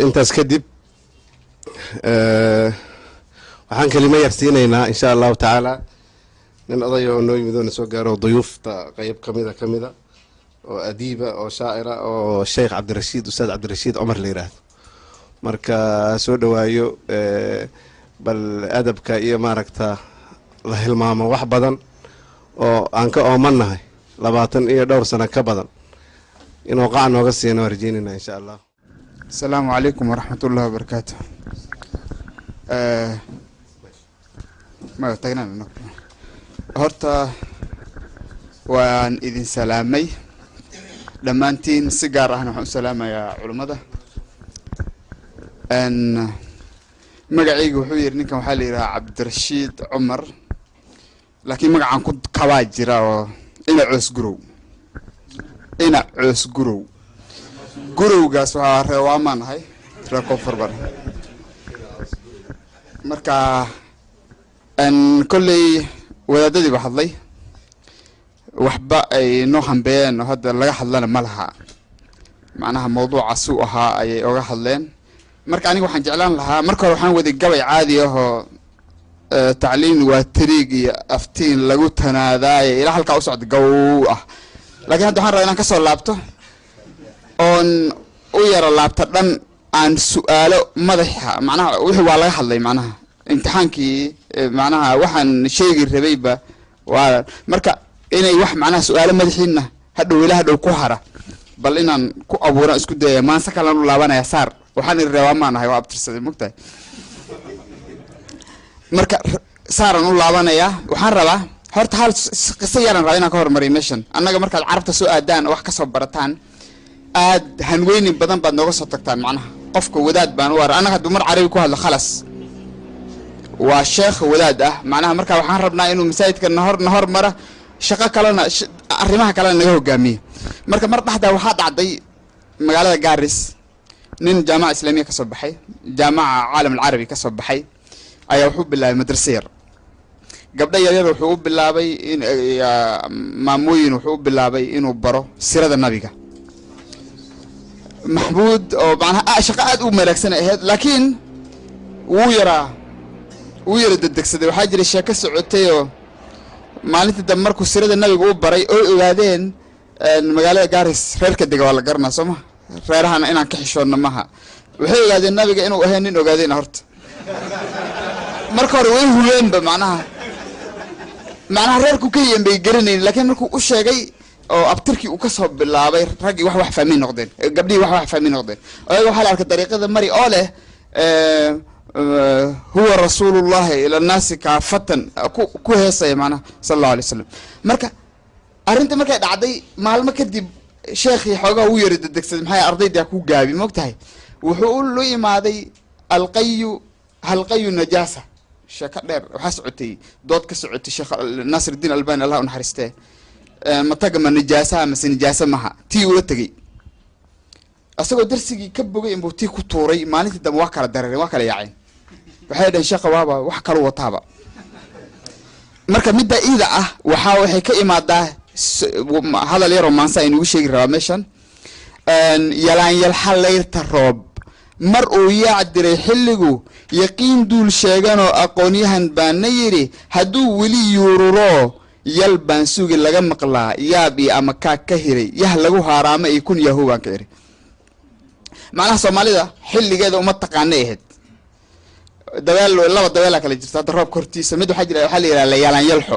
Intaas kadib waxaan kelimo yar siinaynaa, insha Allahu tacaala, nin oday oo noo yimid oo na soo gaaro, duyuufta qeyb kamida oo adiiba oo shaacira oo Sheekh Cabdirashiid, Ustaad Cabdirashiid Cumar la yiraahdo. Marka soo dhawaayo. Bal adabka iyo maaragta la hilmaamo wax badan oo aan ka oomannahay 20 iyo dhowr sano ka badan inuu qac nooga siino waan rajeynayna, insha Allah. Asalaamu calaykum waraxmat ullahi wabarakaatu. Ma tagnaan. Horta waan idin salaamay dhammaantiin, si gaar ahna waxaan u salaamayaa culummada. Magacayga wuxuu yidhi ninkan waxaa la yidhaha Cabdirashiid Cumar, laakiin magacaan ku kabaa jira oo Ina Coos Gurow. Ina Coos Gurow, gurowgaas waa reewaamaan ahay, reer Koonfur bar. Marka kolley wadaadadii ba hadlay, waxba ay noo hambeeyeen oo hadda laga hadlana ma laha. Macnaha mawduuca suu ahaa ayay oga hadleen. Marka aniga waxaan jeclaan lahaa, marka hore waxaan waday gabay caadi ahoo tacliin waa tariig iyo aftiin lagu tanaadaaye ilaa halkaa u socda gaw ah, lakiin hadda waxaan rabaa inaan kasoo laabto oon u yaro laabto dhan aan su-aalo madaxa. Macnaha wixii waa laga hadlay, macnaha imtixaankii, macnaha waxaan sheegi rabayba waa marka inay wax macnaha su-aalo madaxiina hadhow ilaa hadhow ku hara, bal inaan ku abuuran isku dayaya. Maanse kalan u laabanaya saar. Waxaan iri reewaa maan ahay, waa abtirsaday, mogtahay. Marka saaraan u laabanayaa. Waxaan rabaa horta hal qiso yaraan rabaa inaan ka hormariyo meeshan. Annaga markaad Carabta soo aadaan oo wax kasoo barataan, aad hanweynin badan baad nooga soo tagtaan. Macnaha qofka wadaad baan u ara annaga, hadduu mar Carabi ku hadlo, khalas, waa sheekh wadaad ah. Macnaha marka waxaan rabnaa inuu masaajidka nahor mara, shaqo kalena, arrimaha kalena naga hogaamiyo. Marka mar dhexdaa waxaa dhacday magaalada Garis, nin Jaamaca Islaamiya ka soo baxay, Jaamaca Caalam Alcarabi ka soo baxay, ayaa wuxuu bilaabay madrase yar. Gabdho yaryar wuxuu u bilaabay in maamooyin wuxuu u bilaabay inuu baro sirada Nabiga Maxmuud, oo macnaha shaqo aad u wanaagsan ay ahayd, laakiin wuu yara dedegsaday. Waxaa jira sheeko socotay oo maalintii dambe markuu sirada Nabiga u baray oy ogaadeen magaalada Garis reerka dega waa la garanaa, soo ma? Reerahana inaan ka xishoodno maha. Waxay ogaadeen Nabiga inuu ahayn nin ogaadeen. Horta marka hore way hubeenba, macnaha reerku ka yeen bay garanayn, laakiin markuu u sheegay oo abtirkii uu kasoo bilaabay, raggii wax wax fahmay noqdeen, gabdhihii wax wax fahmay noqdeen. Ayaga waxaa la arkay dariiqada mari oo leh "Huwa rasuulullahi ila nnaasi kaafatan" ku heesaya, macnaha sala Allahu alay wasalam. Marka arrinta markay dhacday maalmo kadib, sheekhii xoogaa wuu yara dedegsaday. Maxay ardayda ku gaabi mogtahay? Wuxuu u la imaaday alqayu halqayu najaasa. Sheeko dheer waxaa socotay, dood ka socotay Sheekh Naasir Diin Albani, Allah u naxariistee, mataga ma nijaasaha mase nijaasa maha. Tii ula tegey isagoo darsigii ka bogay inbuu tii ku tuuray. Maalintii dambe waa kala dareereen, waa kala yaaceen. Waxay dhaheen, "Sheekha waaba wax kalu wataaba." Marka midda iida ah waxay ka imaadaa hadal yaroo maansa aynugu sheegi rabaa meeshan. Yalaanyalxa layrta roob mar uu yaac diray xilligu, yaqiin duul sheeganoo aqoonyahan baana yidhi, hadduu weli yuururo yal baan sugi laga maqlaa, yaab iyo ama kaag ka hiray, yah lagu haaraamo iyo kun yahu baan ka iri. Macnaha Soomaalida xilligeeda uma taqaanay ahayd dabeel. Laba dabeelaa kala jirta hadda roobka hortiisa. Mid waxaa jira, waxaa la yidhaha layaalaan yalxo,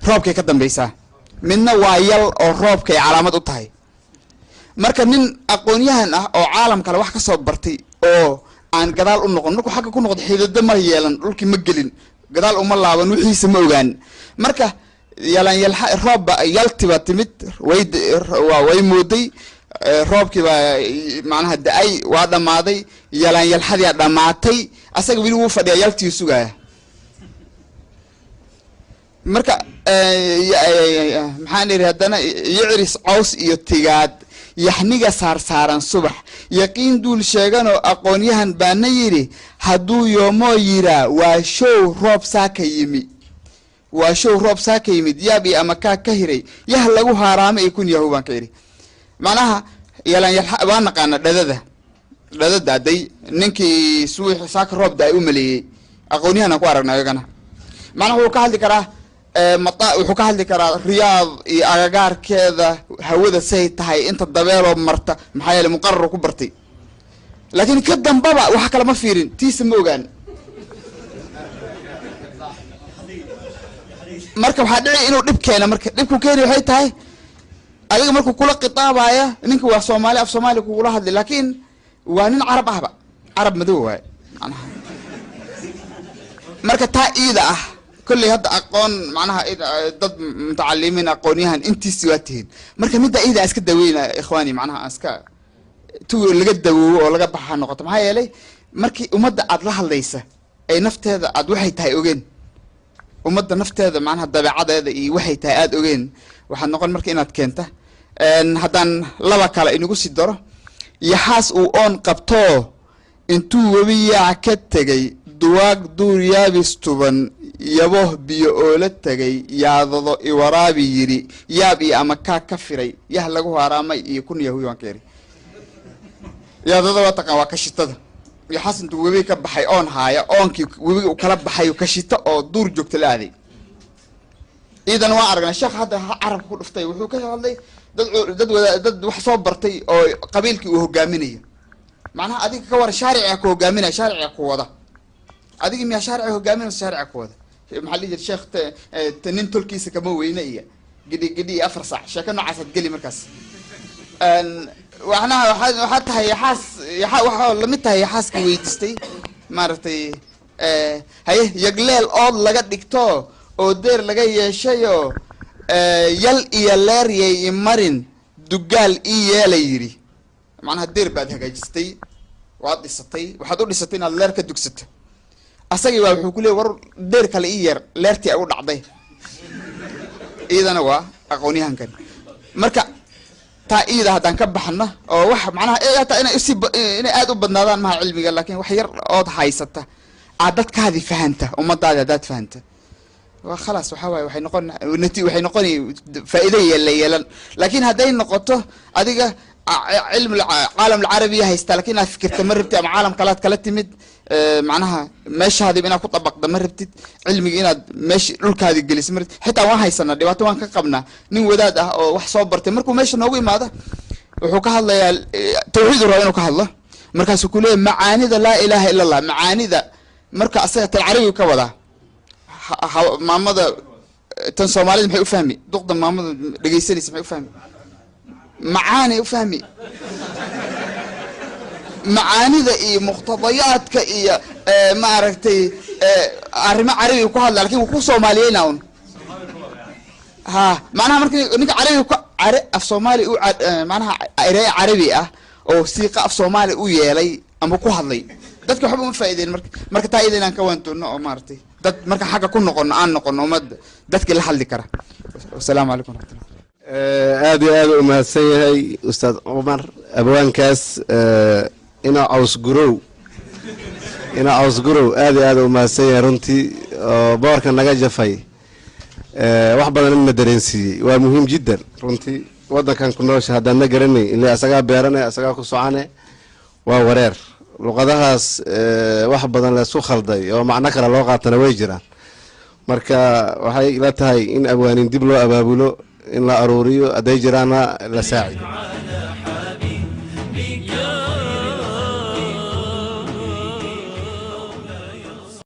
roobkay ka dambaysaa. Midna waa yal oo roobkay calaamad u tahay. Marka nin aqoon-yahan ah oo caalam kale wax ka soo bartay oo aan gadaal u noqon, markuu xagga ku noqdo xidado ma yeelan, dhulkii ma gelin, gadaal uma laaban, wixiisa ma ogaan. Marka yalaan yalxa roobba yaltiba timid, way way mooday roobkii baa macnaha da-ay, waa dhammaaday, yalaan yalxadiyaa dhammaatay, asaga weli wuu fadhiyaa, yaltii sugaaya. Marka maxaan idhi haddana? Yicris caws iyo tigaad yaxniga saarsaaran subax, yaqiin duul sheeganoo aqoon-yahan baana yidhi, hadduu yoomoo yiraa waa show roob saaka yimi, waa show roob saaka yimid, yaab iyo ama kaa ka hiray, yah lagu haaraamo iyo kun yahu baan ka idhi. Macnaha yalaan yalxa waa naqaana dhadada. Dhada daaday ninkii suwix saaka roob da ay u maleeyey, aqoonyahan aan ku aragna iyagana. Macnaha wuxuu ka hadli karaa mata, wuxuu ka hadli karaa Riyaad iyo agagaarkeeda hawada say tahay, inta dabeeloo marta, maxaa yeelay muqarar ku bartay. Laakiin ka dambaba wax kale ma fiirin, tiisa ma ogaan. Marka waxaa dhici inuu dhib keena. Marka dhibku keeni waxay tahay, adiga markuu kula khitaabaya ninka waa Soomaali, af Soomaali kugula hadli, laakiin waa nin Carab ahba, Carab madow waaye macnaha. Marka taa iida ah kolley hadda aqoon macnaha dad mutacalimiin, aqoonyahan intiisi waa tihiin. Marka midda iida aan iska daweyna, ikhwaani, macnaha aan iska tu laga dawoobo oo laga baxa ha noqoto. Maxaa yeelay markii ummadda aad la hadlaysa ay nafteeda aad waxay tahay ogeen, ummadda nafteeda macnaha dabeecadeeda iyo waxay tahay aada ogeen, waxaad noqon marka inaad keenta. Haddaan laba kale inagu sii daro, yaxaas uu oon qabtoo intuu webi yaac ka tegay, duwaag duur yaabis tuban yabo biyo oola tegay, yaadado iwaraabi yidhi, yaab iyo ama kaa ka firay, yah lagu haaraamay iyo kun yahuy waan ka yidhi. Yaadada waa taqaan, waa kashitada. Yaxaas intuu webi ka baxay oon haaya, oonkii webiga uu kala baxay kashito oo duur joogta la aaday. Iidan waan aragnay. Sheekh hadda carabka ku dhuftay wuxuu ka hadlay dad wada dad wax soo bartay oo qabiilkii uu hogaaminayo. Macnaha adiga ka waran, shaariciga ku hogaaminaya, shaariciga ku wada adiga miyaa shaariciga hogaaminaya, shaariciga ku wada? Maxaa la dhihi jiray sheekh nin tolkiisa kama weyne iyo gidhi gidhi iyo 4 saac, sheeko noocaasaad geli. Markaas waxnaha waxaa tahay yaxaas yaxa, waxaa lamid tahay yaxaaska weydiistay maaragtay haye yagleel ood laga dhigto oo deer laga yeeshayo, yal iyo leeryay imarin, dugaal ii yeela yidhi. Macnaha deer baad hagaajistay, waad dhisatay, waxaad u dhisatay inaad leer ka dugsato. Asagii baa wuxuu ku leeyay, war deer kale ii yeer, leertii ay u dhacday. Iyadana waa aqoonyahankan. Marka taa iida haddaan ka baxno oo wax macnaha hataa inay usii inay aada u badnaadaan maha cilmiga, laakiin wax yar ood haysata aad dadkaadi fahanta, ummadaadi haddaad fahanta, waa khalaas. Waxaa waaye waxay noqon nati, waxay noqoni faa'iido yeela yeelan. Laakiin hadday noqoto adiga cilmi caalam alcarabiya haystaa, lakin inaad fikirta ma rabtid, ama caalam kalaad kala timid, macnaha meeshaadiba inaad ku dabaqda ma rabtid, cilmiga inaad meesha dhulkaadi geliso ma rabtid. Xitaa waan haysanaa, dhibaato waan ka qabnaa. Nin wadaad ah oo wax soo bartay markuu meesha noogu imaado wuxuu ka hadlayaa tawxiid, uu raba inuu ka hadlo. Markaasuu kuleeyahy macaanida laa ilaha illa Allah, macaanida. Marka asaga tan carabiga ka wadaa, maamada tan Soomaalida maxay u fahmi? Duqda maamada dhegaysanaysa maxay u fahmi? Macaanay u fahmi macaanida iyo muqtadayaadka iyo maaragtay arrimo carabiga ku hadla, lakin wuu ku soomaaliyeyna un. Ha, macnaha marka ninka carabiga ku af Soomaali u macnaha erey carabi ah oo siiqa af Soomaali u yeelay ama ku hadlay, dadka waxba uma faa'ideyn. Marka taa iyada inaan ka waantoonno oo maaragtay dad marka xagga ku noqono, aan noqono ummad dadkii la hadli kara. Wasalaamu calaykum waraxmatullah. Aad iyo aad u mahadsan yahay Ustaad Cumar abwaankaas ina Caws Gurow, ina Caws Gurow. Aad iyo aad u mahadsan yahay runtii, oo boorka naga jafay, wax badan inna dareensiiyey. Waa muhiim jiddan runtii. Waddankan ku noosha haddaan ma garanay, ile asagaa beerane, asagaa ku socane, waa wareer. Luqadahaas wax badan laysku khalday oo macno kale loo qaatana way jiraan. Marka waxay ila tahay in abwaanin dib loo abaabulo, in la aruuriyo, hadday jiraanna la saacido.